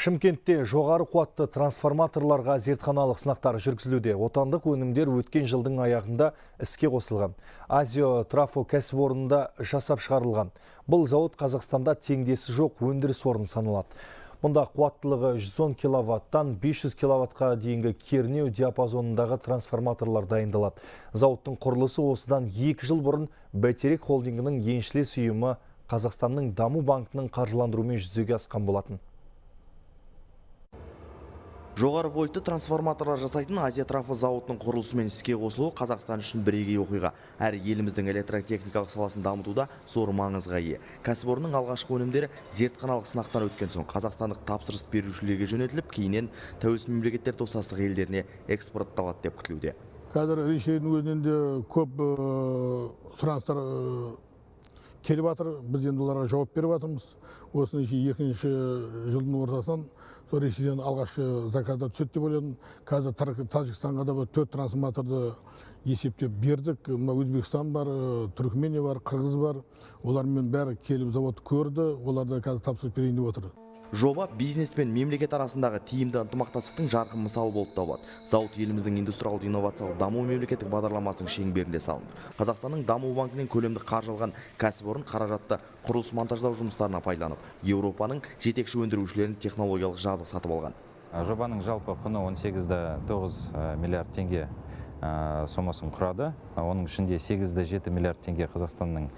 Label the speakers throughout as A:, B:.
A: Шымкентте жоғары қуатты трансформаторларға зертханалық сынақтар жүргізілуде. Отандық өнімдер өткен жылдың аяғында іске қосылған. Азио Трафо кәсіпорнында жасап шығарылған. Бұл зауыт Қазақстанда теңдесі жоқ өндіріс орны саналады. Мұнда қуаттылығы 110 киловаттан 500 киловаттқа дейінгі кернеу диапазонындағы трансформаторлар дайындалады. Зауыттың құрылысы осыдан 2 жыл бұрын Бәйтерек холдингінің еншілес ұйымы, Қазақстанның даму банкінің қаржыландыруымен жүзеге асқан болатын.
B: Жоғары вольтты трансформаторлар жасайтын Азия Трафо зауытының құрылысы мен іске қосылуы Қазақстан үшін бірегей оқиға. Әрі еліміздің электротехникалық саласын дамытуда зор маңызға ие. Кәсіпорынның алғашқы өнімдері зертханалық сынақтан өткен соң, қазақстандық тапсырыс берушілерге жөнелтіліп, кейіннен Тәуелсіз Мемлекеттер Достастығы елдеріне экспортталады деп күтілуде.
C: Қазір Ресейдің өзінен де көп сұраныстар келіп жатыр. Біз енді оларға жауап беріп жатырмыз. Осыны екінші жылдың ортасынан сол Ресейден алғашқы заказдар түседі деп ойладым. Қазір Тәжікстанға да бір төрт трансформаторды есептеп бердік. Мына Өзбекстан бар, Түркмения бар, Қырғыз бар. Олармен бәрі келіп, заводты көрді. Олар да қазір тапсырыс берейін деп отыр.
B: Жоба бизнес пен мемлекет арасындағы тиімді ынтымақтастықтың жарқын мысалы болып табылады. Зауыт еліміздің индустриалды инновациялық даму мемлекеттік бағдарламасының шеңберінде салынды. Қазақстанның даму банкінен көлемді қаржы алған кәсіпорын қаражатты құрылыс монтаждау жұмыстарына пайдаланып, Еуропаның жетекші өндірушілерін технологиялық жабдық сатып алған.
D: Жобаның жалпы құны 18,9 миллиард теңге сомасын құрады. Оның ішінде 8,7 миллиард теңге Қазақстанның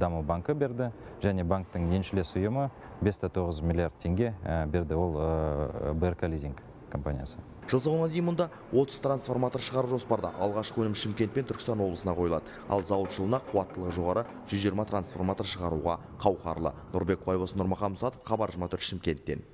D: даму банкі берді және банктің еншілес ұйымы 5,9 миллиард теңге берді, ол БРК Лизинг компаниясы.
B: Жыл соңына дейін мұнда 30 трансформатор шығару жоспарда. Алғашқы өнім Шымкент пен Түркістан облысына қойылады. Ал зауыт жылына қуаттылығы жоғары 120 трансформатор шығаруға қауқарлы. Нұрбек Байбосын, Нұрмахан Мұсатов, Хабар 24, Шымкенттен.